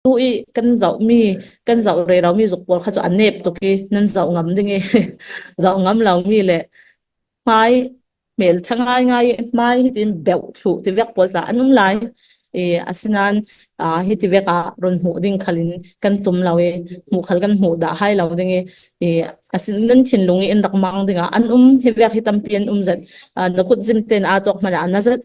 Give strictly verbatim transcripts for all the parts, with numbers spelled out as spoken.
tu i kan zoh mi, kan zoh rero mi zuk pawl kha cu a nep tuk i nan zoh ngam ding i zoh ngam lo mi le hmai hmel ṭha ngaingai i hmai hitin beuh thluh ti vek pawl tla an um lai. I, asinain, aa, hiti vek ah run hmuh ding khalin kan tum lo i, hmuh khal kan hmuh dah hai lo ding i, i, asin nan thinlung i in rak mang dingah an um, hi vek hi tampi an um zet. Aa, na kut zim tein aa tuak hmanah na zet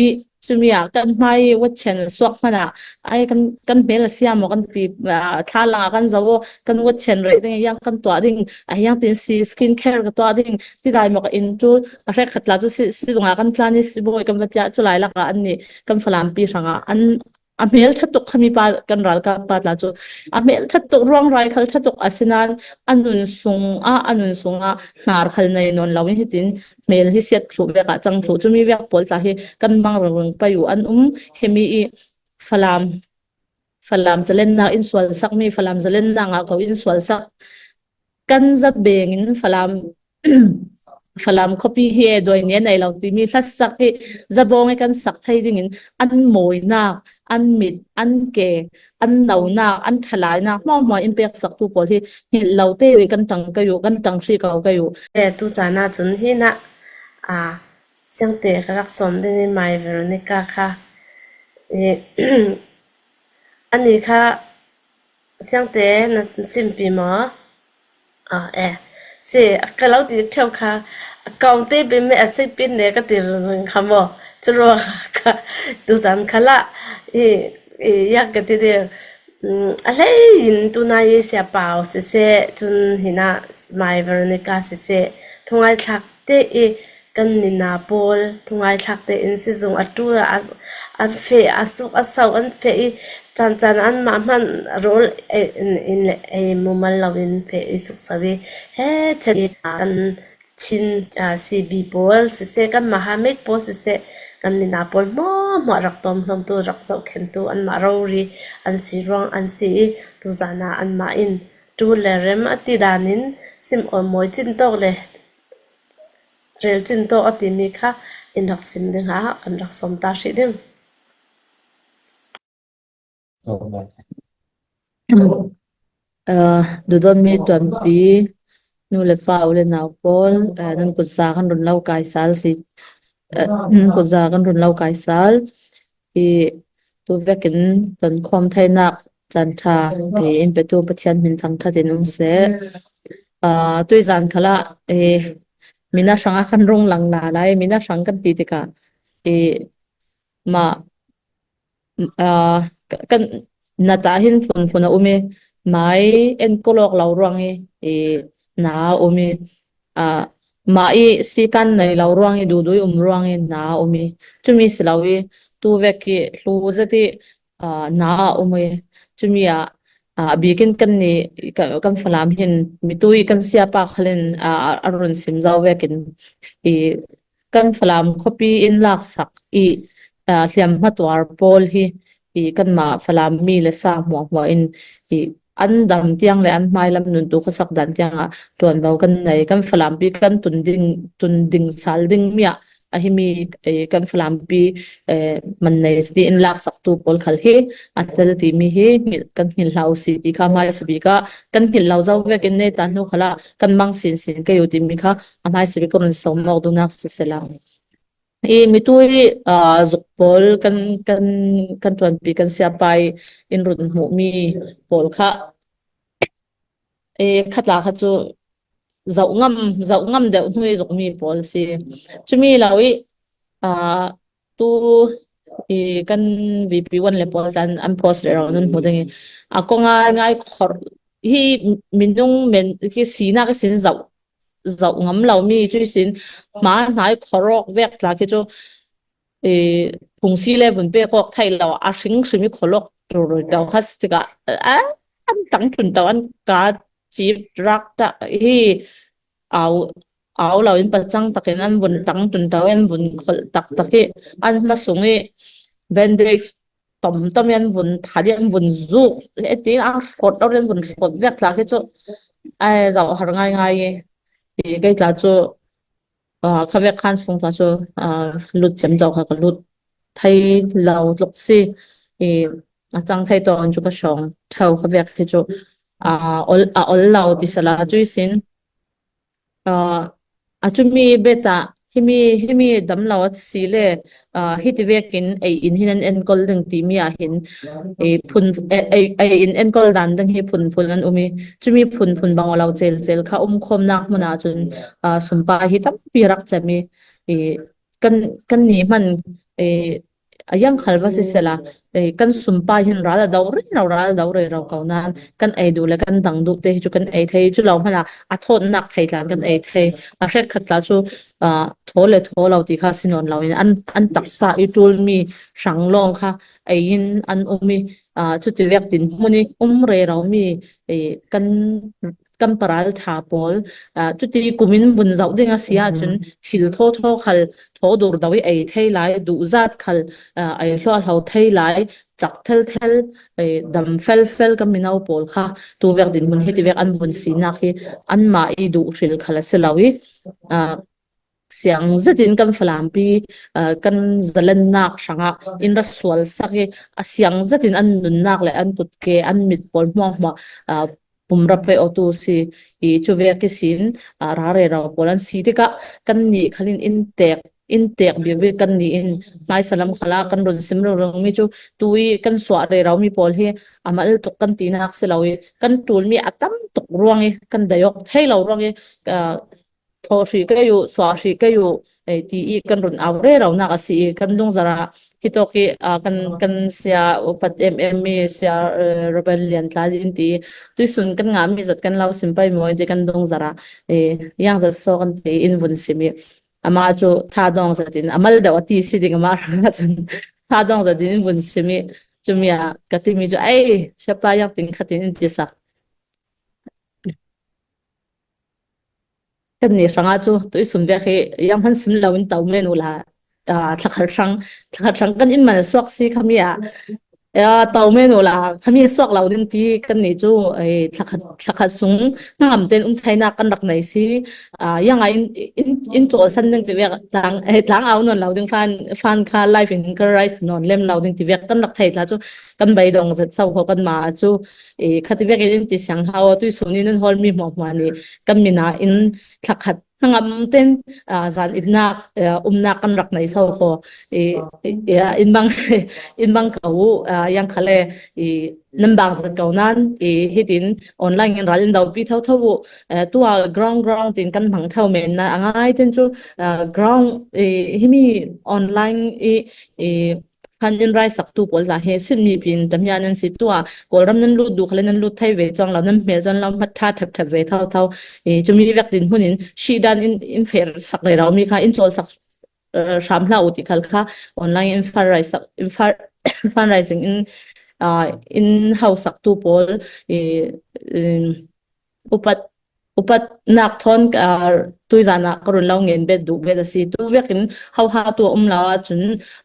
i, cumi ah kan hmai watchen suak hmanah ai kan, kan hmel a siam aw kan ti, aa, thla langah kan zoh aw, kan watchen reh ding, hiang kan tuah ding, a hiang tin si skin care ka tuah ding, ti lai mawk in cu a hrekkhat tla cu si, si zungah kan tlan i si bawi kan va piah cu lai lakah annih kan Falampi hrangah an a hmel ṭha tuk khami pa kan ralkap pa tla cu a hmel ṭha tuk, ruangrai khal ṭha tuk asinain a nun sung ah, a nun sung ah hnar khal nei nawn lo in hitin hmel hi siat thluh vek ah cang thluh cumi vek pawl tla hi kan mang ringring pei uh an um. Hemi i Falam, Falam zalennak in sualsak mi, Falam zalennak ah ko in sualsak kan za beng in Falam, Falam khuapi hi e dawi nia nei lo timi hlasak hi zabawng i kan sak thei dingin an mawinak, an mit, an ke, an nonak, an ṭhalainak hmuahhmuah in peksak tu pawl hi hngilh lo te i kan ṭang kei uh, kan ṭang hrih ko kei uh. E, tu caan ah cun hi na, a, siangte ka rak sawm ding i Mai Veronica kha i, ani kha siangte na simpi maw? Ah, eh. Si, ka lo ti ṭheu kha, a kaung te pin me a si pin ne ka ti ring kha maw? Cu ruang kha, tu zan kha la, i, i, yak ka ti de, mm, a hlei in tu na i sia pau si se, cun hi na, Mai Veronica si se, thungai thlak te i, kan mina pawl, thungai thlak te in si zung a tu a, an feh, a suk, a sau, an feh i, caan caan an mah hman rawl e, in, in le, e, mumal lo in feh i suk sau i, he, chan i, kan Chin, a, C B pawl, si se, kan maha mate pawl, si se, kan mina pawl, hmuahhmuah rak tawm hlawm tu, rak zoh khen tu, an mah rori, an si ruang, an si i, tu zan ah an mah in, tu le rem a ti dan in, sim aw mawi cin tawk le, rel cin tawk a timi kha in rak sim ding ah kan rak sawm ta hrih ding. Aa, duhdawtmi ṭuanpi, nu le pa, u le nau pawl, aa, nan kutza kan run lo kai sal si, aa, nan kutza kan run lo kai sal. I tu vekin tonkhawm theinak caan ṭha i in petu Pathian hmin thangṭhat in um seh. Aa, tuizan khalah i mina hrangah kan rung lang la lai, mina hrang kan ti tikah i mah, aa, ka-, kan nat ah hin phunphun a um i, mai en kolawk lo ruang i, i na a um i, aa, mah i sikan nei lo ruang i, duhdui um ruang i na a um i, cumi si lo i, tu vek i hlu zet i, aa, na a um i, cumi ah, aa, bikin kan ni, ka-, kan Falam hin, mitui kan siapa khalin, aa, a run sim zo vekin i, kan Falam khuapi in laksak i, aa, hliamhma tuar pawl hi i, kanmah Falam mi le sa hmuahhmuah in i, an dam tiang le an hmailam nuntu khuasak dan tiangah ṭuanvo kan nei. Kan Falampi kan tun ding, tun ding sal ding mi ah a himi, i, kan Falampi, eh, man nei si in laksaktu pawl khal hi a tel timi hi hngilh, kan hngilh hlah u si ti kha hmaisa bik ah kan hngilh lo zo vekin nei tan hnu khalah kan mang sinsin kei u timi kha a hmaisa bik ka run sawm awk duhnak si sela. I mitui, aa, zuk pawl kan, kan, kan ṭuanpi kan siapa i in run hmuhmi pawl kha, i khatla kha cu zoh ngam, zoh ngam deuh hnu i zukmi pawl si. Cumi lo i, aa, tu i kan V P one le pawl tan an post rero nan hmu ding i a kong a ngai khor hi minung men ki sinak i sin zoh zoh ngam lo mi cu sin hma hnai khawrawk vek tla khi cu, eh, phungsi le vun pek awk theih lo a hring hrim i khawlawk rurui tau kha si tikah, a, an tang ṭun tau an ka cip rak tak hi au, au lo in pacang takin an vun tang ṭun tau an vun kholh tak tak hi an hma sung i bandage tom tom i an vun that i an vun zuk, e ti a hrawt lo i an vun hrawt vek tla khi cu, ai, zoh har ngai ngai i, i kei tla cu, aa, kha vek khan sung tla cu, aa, lut cem zoh kha ka lut thei lo tluk si i, a chang thei tawh an chu ka hrawng thau kha vek hi chu a ol a ol lo ti sala chu i sin a a chu mi beta himi himi dam lo a si le a hiti vekin ei in hin an enkol ding ti mi a hin ei phun ei ei in enkol dan ding hi phun phun an umi chu mi phun phun bang lo chel chel kha um khom nak hmuna chun a sumpa hi tampi rak chami i kan kan ni hman i a yang khal va si sela kan sumpa hin ral a do rei rau ral a do rei rau ko nan kan ei duh le kan dang duh te hi chu kan ei thei chu lo hmana a thawt nak thei tlan kan ei thei a hret khat tla chu a thaw le thaw lo ti kha si nawn lo in an an taksa i tul mi hrang lawng kha ei in an um i a chuti vek din hmun i um rei rau mi i kan kan paral ṭha pawl a chuti kumin vun zauh ding a si a chun thil thaw thaw khal thaw dur do i ei thei lai duh zat khal a ei hlawh hlo thei lai chak thel thel ei dam fel fel kan mino pawl kha tu vek din hmun hiti vek an vun sinak hi anmah i duh hril khal a si lo i a siang zetin kan Falampi a kan zalennak hrangah in ra sual sak i a siang zetin an nunnak le an kutke an mit pawl hmuahhmuah a pumra pe awtu si i chu vek i sin a ra rero pawl an si tikah kan nih khalin in tek in tek biakbik kan nih in hmaisa lam khala kan run sim ringring mi chu tui kan suah rero mi pawl hi a mal tuk kan tinak si lo i kan tul mi a tam tuk ruang i kan daiawk thei lo ruang i a thaw hrih kei uh suah hrih kei uh ei ti i kan run au rero nak a si i kan dungzara hitawk i a kan kan sia upat em em mi sia eh, Robert Lian tla in ti i tuisun kan ngah mi zat kan lo sim pai maw in ti kan dungzara eh, yang zat saw kan ti in vun sim i ama chu tha dawng zatin a mal deuh a ti si ding ama hrang chun tha dawng zatin in vun sim i chumi a ka timi chu ei siapa yang ting khatin in ti sak kan ni hranga chu tuisun vek hi yang hman sim lo in tau men ula a thlakhat hrang thlakhat hrang kan in man suak si khami a a tau men ula khami suak lo ding ti kan ni chu ei thlakhat thlakhat sung hnam ten um thaina kan rak nei si a yang a in in in chawl san ding ti vek tlang ei tlang au nawn lo ding fan fan kha life in ka rise nawn lem lo ding ti vek kan rak thei tla chu kan bai dawng zet sau kho kan ma chu ei khati vek in ti siang hau tuisun in an hawl mi hmuahhmuah ni kan mina in thlakhat hnangam ten a zan itnak a umnak kan rak nei sau kho i i- a in bang in bang ka u a yang khale i nan bang zat ko nan i hitin online in ral in dau pi thau thau u a tua ground ground tin kan hmang thau men na a ngai ten chu a ground i himi online i i han in rai sak tu pawl la he sin mi pin tam hian an si tua Kawlram nan lut duh khale nan lut thei ve chuang lo nan hmel chuan lam hmat tha thap thap ve thau thau i chumi vek din hmun in hri dan in in fer sak rero mi kha in chawl sak eh, hram hla u ti khal kha online in fundraise sak in fun- fundraising in ah, in hau sak tu pawl i in upat upat nak thawn ah, tuizana ka run lo ngen bet duh bet a si tu vekin hau ha tu a um lo a chun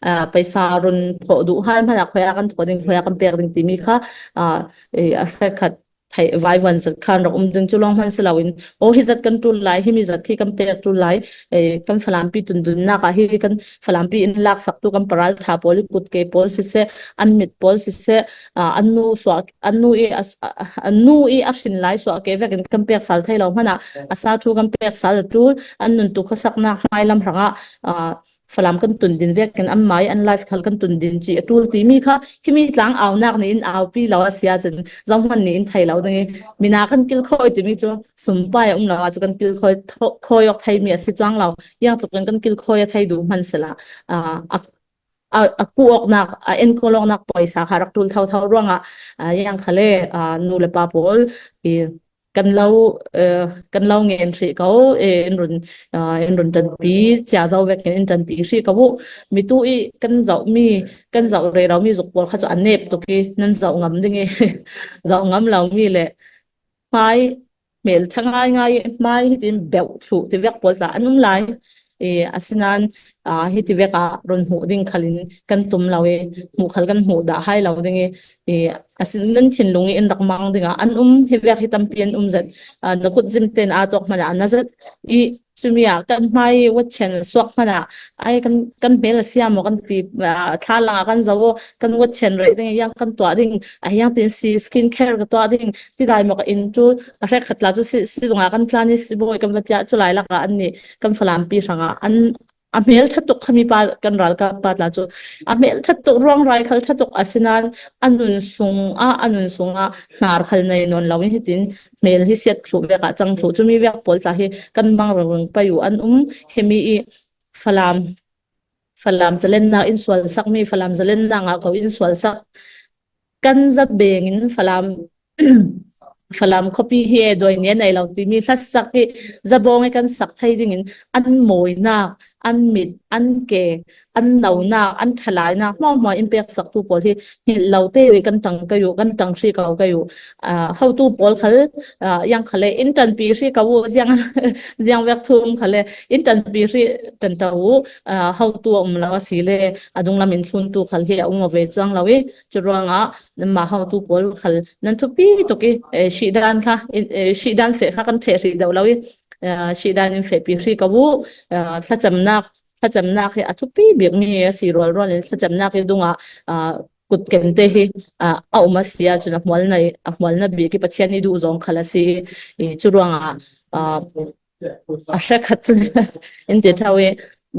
ah, paisa run thawh duh hai hmana khoia kan thawh ding khoia kan pek ding ti mi kha ah, eh, a hre khat thei vai van zat khan rak um ding chu lawng hman si lo in aw hi zat kan tul lai himi zat khi kan pek tul lai eh, kan Falampi tun dun nak a hi kan Falampi in lak sak tu kan paral tha pawl i kut ke pawl si se an mit pawl si se ah, an nu suak an nu i a- a- an nu i a hrin lai suah ke vekin kan pek sal thei lo hmana a sa thu kan pek sal a tul an nun tu kha sakna hmai lam hranga ah, Falam kan tun din vekin an mai an life khal kan tun din chi a tul ti mi kha himi tlang au nak ni in au pi lo a sia chun zong hman ni in thei lo ding i mina kan kil khoi ti mi chu sumpai a um lo a chu kan kil khoi tho- khoi awk thei mi a si chuang lo yang chu kan kan kil khoi a thei duh hman sela ah, a a, a ku awknak a enkawl awknak pawisa kha rak tul thau thau ruangah a yang khale a nu le pa pawl i kan lo eh, kan lo ngen hrih ko eh, in run ah, in run tanpi chia zo vekin in tanpi hrih ko uh mitu i kan zoh mi kan zoh rero mi zuk pawl kha chu a nep tuk i nan zoh ngam ding i zoh ngam lo mi le hmai hmel ṭha ngai ngai hmai hitin beuh thluh ti vek pawl tla an um lai i asinan a hiti veka run hmuh ding khalin kan tum lo i hmuh khal kan hmuh dah hai lo ding i i a sin nan thinlung i in rak mang ding a an um, hi vek hi tampi an um zet. Ah, na kut zim ten a tuak hmanh ah na zet i, cumi ah kan hmai watchen suak hmanh ah ai kan, kan hmel a siam maw kan ti, ah, thla lang ah kan zoh aw, kan watchen reh ding, yang kan tuah ding, a hiang tin si skin care ka tuah ding ti lai maw ka in cu a hrek khat la cu si, si zung ah kan tlan i si bawi kan va piah cu lai lak ah an nih kan Falampi hrang ah an a hmel ṭha tuk khami pa kan ralkap pa tla cu a hmel ṭha tuk, ruangrai khal ṭha tuk a si nain a nun sung ah, a nun sung ah hnar khal nei nawn lo in hitin hmel hi siat thluh vek ah cang thluh. Cumi vek pawl tla hi kan mang ringring pei uh an um. Hemi i Falam, Falam zalennak in sualsak mi, Falam zalennak ah ko in sualsak kan zabeng in Falam Falam khuapi hi e dawi nia nei lo timi hlatsak hi zabawng i kan sak thei dingin an mawinak, an mit, an ke, an nonak, an ṭhalainak hmuahhmuah in pek saktu pawl hi hngilh lo te i kan ṭang kei uh, kan ṭang hri ko kei uh. Ah, hotu pawl khal, ah, yang khale in ṭanpi hri ko uh, ziang, ziang vek thum khale in ṭanpi hri ṭan ṭo uh, ah, hotu a um lo a si le a dunglam in thluntu khal hi a um aw ve cuang lo i, cu ruangah nanmah hotu pawl khal nan thupi tuk i, eh, sihdan kha, eh, sihdan feh kha kan ṭheh hrih deuh lo i, eh, sihdan in fehpi hri ko uh, eh, thlacamnak, thlacamnak hi a thupi bikmi a si rualrual in thlacamnak i dungah, ah, kut kente hi, ah, a um a si ahcun a hmualna, a hmualna bik i Pathian i duh zong khal a si i, i cu ruangah, ah, a hre khat cun in ti ṭhau i,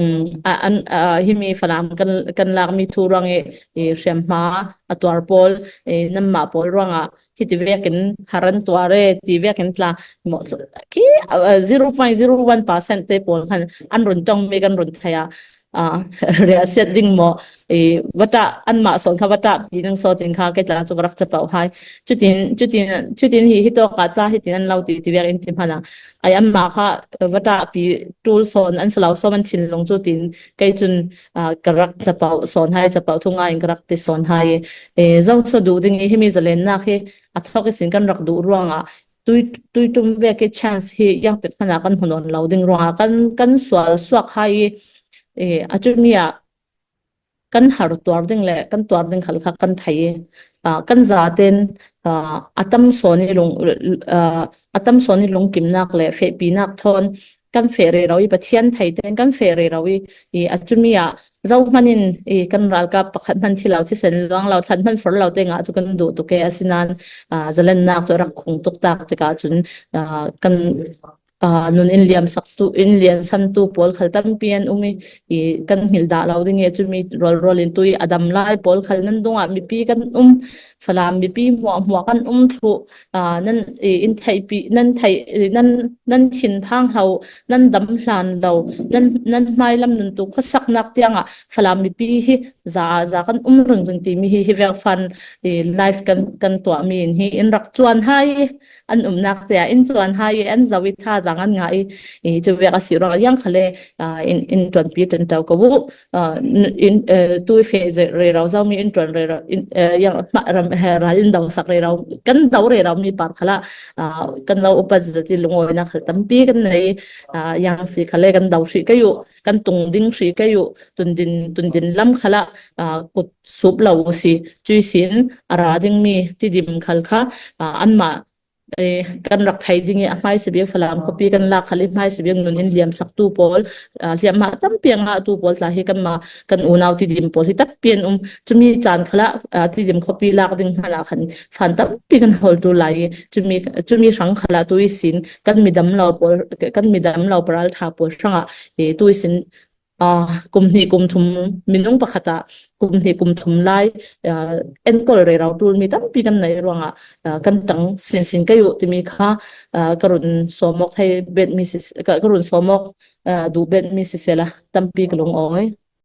um, a, an, a, himi Falam kan, kan lakmi thu ruang i, i hriamhma a tuar pawl, i nanmah pawl ruangah hiti vekin har an tuar e ti vekin tla maw, khi, a, zero point zero one percent te pawl khan an run ṭongmi kan run thei a, a, riahsiat ding maw, i, vata anmah sawn kha vata pi ding sawt in kha kei tla cu ka rak capoh hai. Cutin, cutin, cutin hi, hi tawk ah ca hitin an lo ti, ti vek in ti hmanh ah, ai, anmah kha vata pi ṭul sawn an si lo sawm an thinlung cu tin kei cun, ah, ka rak capoh sawn hai, capoh thu ngai in ka rak ti sawn hai. Eh, zohso duh ding i himi zalennak hi a thawk i sin kan rak duh ruangah tui, tui ṭum vek i chance hi yang tik hmanh ah kan hmu nawn lo ding ruangah kan, kan sual suak hai i, eh, a cumi ah kan har tuar ding le kan tuar ding khal kha kan thei i, ah, kan zaten, ah, a tam sawn i lung, ah, a tam sawn i lungkimnak le fehpinak thawn kan feh rero i Pathian thei ten kan feh rero i, i a cumi ah zohman in i kan ralkap pakhat hman thi lo, thisen luang lo, thlan hman for lo te ngah cu kan duh tuk e, asinain, ah, zalennak cu a rak khung tuk tak tikah cun, ah, kan aa, nun in liamsaktu, in liansantu pawl khal tampi an um i, i kan hngilh dah lo ding i, a cumi rualrual in tui a dam lai pawl khal nan dungah mipi kan um, Falam mipi hmuahhmuah kan um thluh, aa, nan, i, in theihpi, nan theih, i, nan, nan thinphang hlo, nan dam hlan lo, nan, nan hmailam nun tu khuasaknak tiangah Falam mipi hi za, za kan um ringring timi hi, hi vek fan, i, live kan, kan tuahmi in hi in rak cuan hai i, an umnak te ah in cuan hai i, an zoh i thazaang an ngah i, i, cu vek a si ruangah yang khale, aa, in, in ṭuanpi ṭan ṭo ko uh, aa, in, in, eh, tu i feh ze-, rero zomi in ṭuan rero, in, eh, yang hmah ram, he, ral in dosak rero, kan do rero mi par khalah, aa, kan lo upat zat i lungawinak khal tampi kan nei, aa, yang si khale kan do hrih kei uh, kan tung ding hrih kei uh, tundin, tundin lam khalah, aa, kut sup lo u si, cui sin a ra dingmi Tidim khal kha, aa, anmah, eh, kan rak thei ding i a hmaisa bik Falam khuapi kan lak khal i hmaisa bik nun in liamsaktu pawl, aa, hliamhma tampi a ngahtu pawl tla hi kanmah kan unau Tidim pawl hi tampi an um. Cumi caan khalah, aa, Tidim khuapi lak ding hmanh ah khan fan tampi kan hawl ṭul lai i, cumi, cumi hrang khalah tu i sin kan midam lo pawl, kan midam lo paral ṭha pawl hrangah, eh, tu i sin aa, kum hnih kum thum minung pakhat ah kum hnih kum thum lai, aa, enkawl rero ṭulmi tampi kan neih ruangah, aa, kan ṭang sinsin kei uh timi kha, aa, ka run sawmawk thei betmi si, ka, ka run sawmawk, aa, duh betmi sisela tampi ka lungawi.